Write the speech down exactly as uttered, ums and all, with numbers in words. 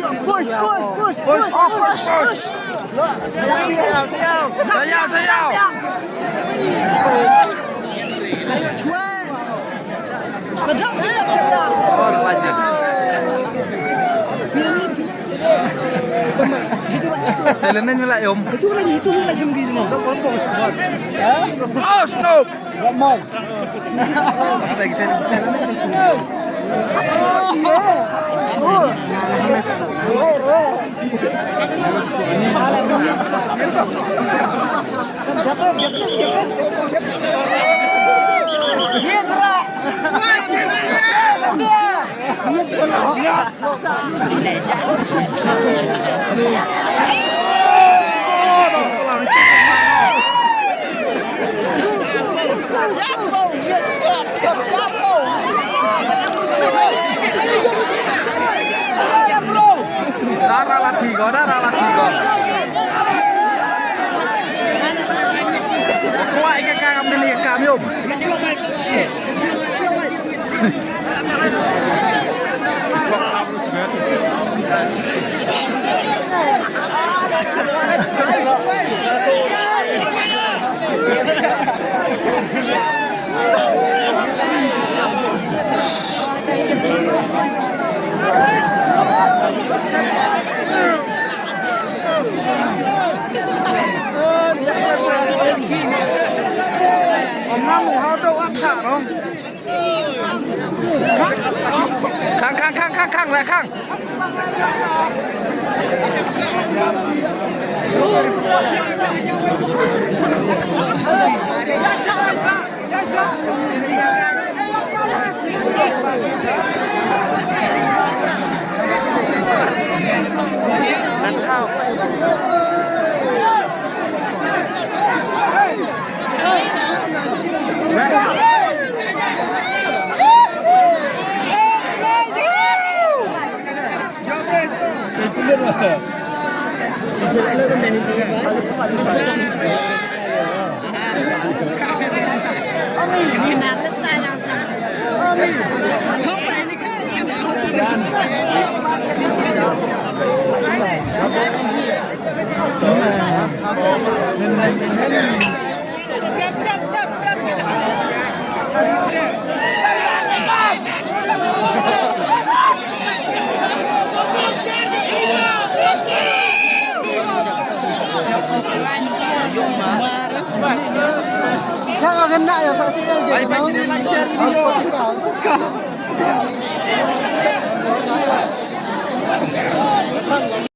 Push, push, push, push, push, push. Tayaw, tayaw. Tayaw, tayaw. Padang. Oh, lanjut. Elemen nyo la yom. Itu lagi, itu lagi yang di sini. Oh, stop. Dara la thi ko, dara la thi ko. Kwai ka kam ni ka kam yom. Khang, khang, khang, khang, khang, lah, khang. Sa ka kena ya, sa ka kena ya.